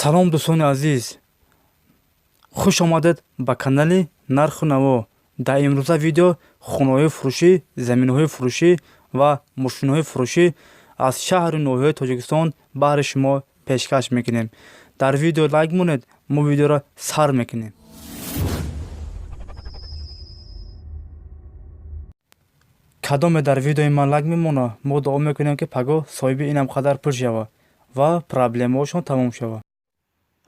Салом, дӯстони азиз, хуш омадед ба канали Нарху наво. Дар имрӯза видео хонаҳои фурӯшӣ, заминҳои фурӯшӣ ва мошинҳои фурӯшӣ аз шаҳру ноҳияҳои Тоҷикистон баҳри шумо пешкаш мекунем. Дар видео лайк монед, мо видеоро сар мекунем. Кадоме дар видеои ман лайк мемонад, мо дуо мекунем, ки пагоҳ соҳиби инам қадар пул шавад ва проблемаҳошон тамом шавад.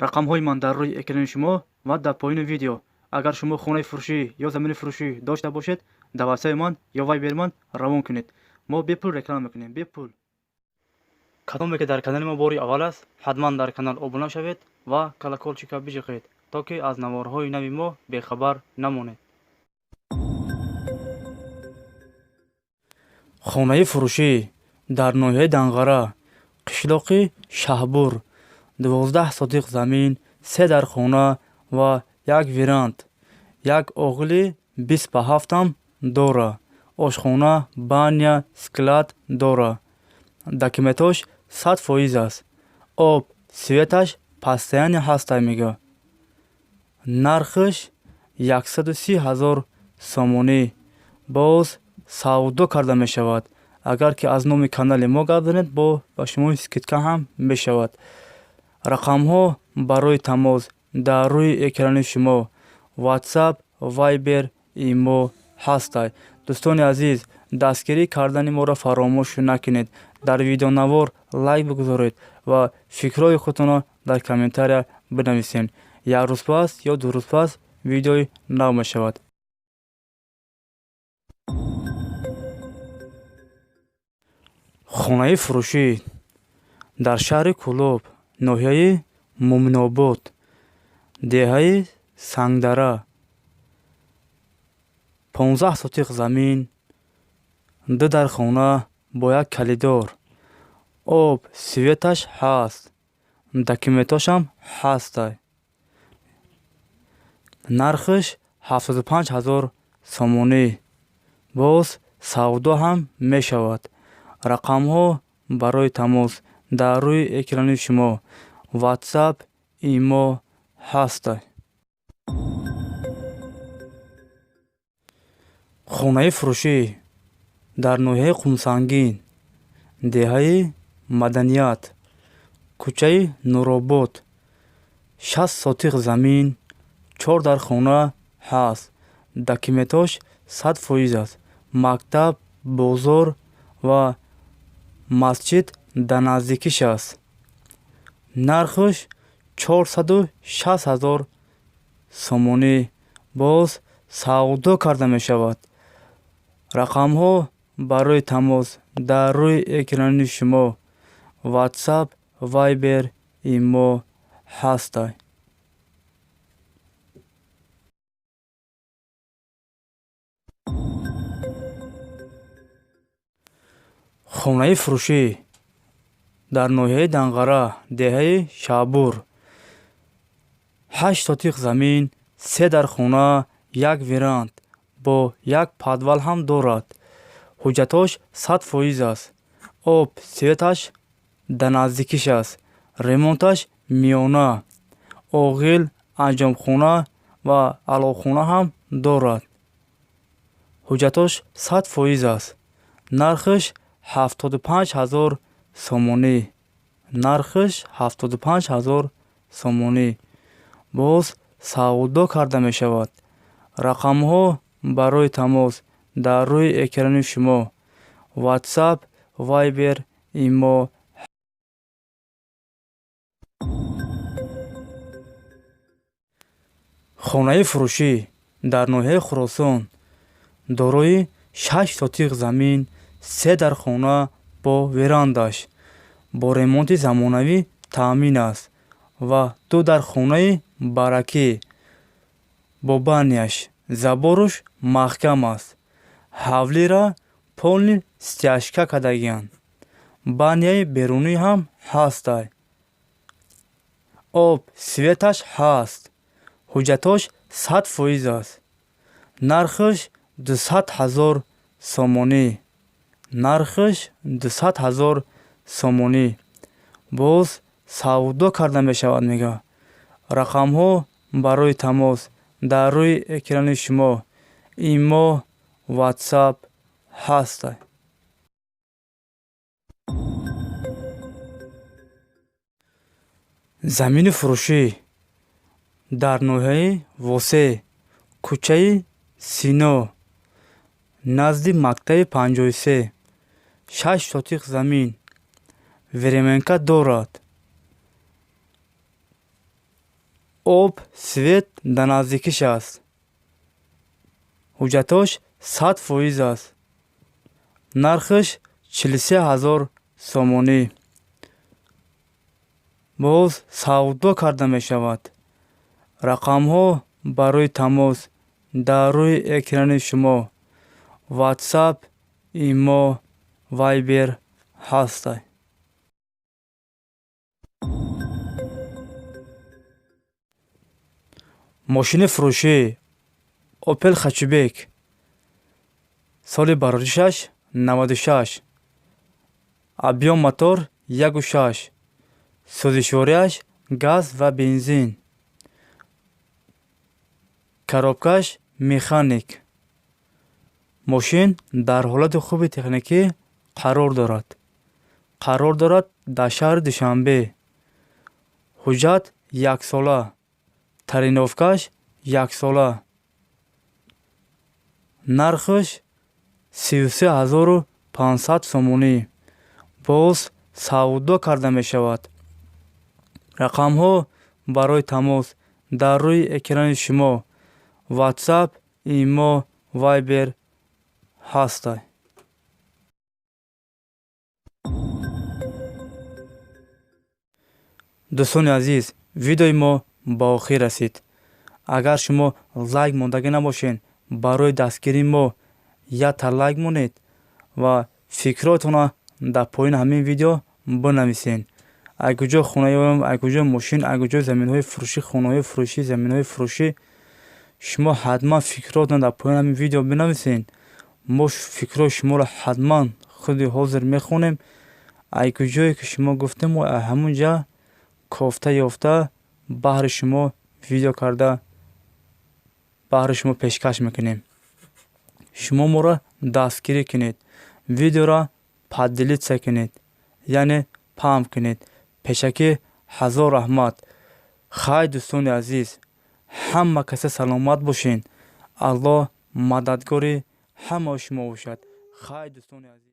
Рақамҳои ман дар рӯи экрани шумо ва дар поёни видео. Агар шумо хонаи фурӯшӣ ё замини фурӯшӣ дошта бошед, дар ватсапи ман ё вайбери ман равон кунед. Мо бепул реклама мекунем, бепул. Кадоме ки дар канали мо бори аввал аст, ҳатман дар канал обуна шавед ва колокольчика биҷиқед, то ки аз наворҳои нави мо бехабар намонед. Хонаи фурӯшӣ дар ноҳияи Данғара, қишлоқи Шаҳбур, 12 сотиқ замин, се дархона ва як веранд, як оғили 20 ба 7-ам дора, ошхона, баня, склад дора. Документош 100% аст. Об, светаш постоянно ҳастай, мега. Нархаш 130 000 сомонӣ, боз савдо карда мешавад. Агар ки аз номи канали мо гап занед, бо ба шумо скидка ҳам мешавад. Рақамҳо барои тамос дар рӯи экрани шумо, WhatsApp, Viber, имо ҳастай. Дӯстони азиз, дастгирӣ кардани моро фаромӯш накунед. Дар видеонавор лайк бигузоред ва фикрҳои худтонро дар комментария бинависед. Як рӯз пас ё 2 рӯз пас видеои нав мешавад. Хонаи фурӯшӣ дар шаҳри Кӯлоб, ноҳияи Мӯминобод, деҳаи Сангдара, 15 сотиқ замин, ду дархона бо як калидор, об, светаш ҳаст, документошам ҳастай. Нархаш 75 000 сомонӣ, боз савдо ҳам мешавад. Рақамҳо барои тамос дар рӯи экрани шумо, WhatsApp, имо ҳастай. Хонаи фурӯшӣ дар ноҳияи Қумсангин, деҳаи Маданият, кӯчаи Нуробод, 60 сотиқ замин, чор дархона ҳаст. Документош 100% аст. Мактаб, бозор ва масҷид дар наздикиш аст. Нархаш 460 000 сомонӣ, боз савдо карда мешавад. Рақамҳо барои тамос дар рӯи экрани шумо, WhatsApp, Viber, имо ҳастай. Хонаи фурӯшӣ дар ноҳияи Данғара, деҳаи Шаҳбур, 8 сотиқ замин, се дархона, як веранд бо як подвал ҳам дорад. Ҳуҷҷатҳош 100% аст. Об, светаш дар наздикиш аст. Ремонташ миёна. Оғил, анҷомхона ва аловхона ҳам дорад. Ҳуҷҷатҳош 100% аст. Нархаш 75 000 сомонӣ. Нархаш 75 000 сомонӣ. Боз савдо карда мешавад. Рақамҳо барои тамос дар рӯи экрани шумо, WhatsApp, Viber, имо. Хонаи фурӯшӣ дар ноҳияи Хуросон дорои 6 сотиқ замин, се дархона бо верандаш, бо ремонти замонавӣ таъмин аст ва ду дархонаи баракӣ бо баняш, забораш маҳкам аст. Ҳавлира полный стяжка кардагианд. Баняи берунӣ ҳам ҳастай. Об, светаш ҳаст. Ҳуҷҷатҳош 100% аст. Нархаш 200 000 сомонӣ. Нархаш 200 000 сомонӣ. Боз Савдо карда мешавад, мега. Рақамҳо барои тамос дар рӯи экрани шумо, имо, ватсап ҳаст. Замини фурӯшӣ дар ноҳияи Восе, кӯчаи Сино, назди мактаби 53, 6 сотих замин, временка дорад. Об, свет дар наздикиш аст. Ҳуҷҷатош 100% аст. Нархаш 43 000 сомонӣ. Боз савдо карда мешавад. Рақамҳо барои тамос дар рӯи экрани шумо, ватсап, имо, вайбер ҳаст. Мошини фурӯшӣ Опел Хэтчбек, соли бароришаш 96, объём мотор 1,6, сӯзишвориаш газ ва бензин, коробкаш механик. Мошин дар ҳолати хуби техникӣ қарор дорад. Қарор дорад дар шаҳри Душанбе. Ҳуҷҷат яксола, тонировкаш яксола. Нархаш 33 500 сомонӣ. Боз савдо карда мешавад. Рақамҳо барои тамос дар рӯи экрани шумо, ватсап, имо, вайбер ҳаст. Дӯстони азиз, видеои мо ба охир расид. Агар шумо лайк мондагӣ набошед, барои дастгирии мо якта лайк монед ва фикротонро дар поёни ҳамин видео бинависед. Ай куҷо хона ёбем, ай куҷо мошин, ай куҷо заминҳои фурӯшӣ, хонаҳои фурӯшӣ, заминҳои фурӯшӣ, шумо ҳатман фикротонро дар поёни ҳамин видео бинависед. Мо фикрҳои шуморо ҳатман худи ҳозир мехонем. Ай куҷое ки шумо гуфтем, мо ҳамун ҷа кофта ёфта баҳри шумо видео карда баҳри шумо пешкаш мекунем. Шумо моро дастгирӣ кунед, видеоро поделиться кунед, яъне паҳн кунед. Пешакӣ ҳазор раҳмат. Хай, дӯстони азиз, ҳама каса саломат бошед. Аллоҳ мададгори ҳамаи шумо бошад. Хай, дӯстони азиз.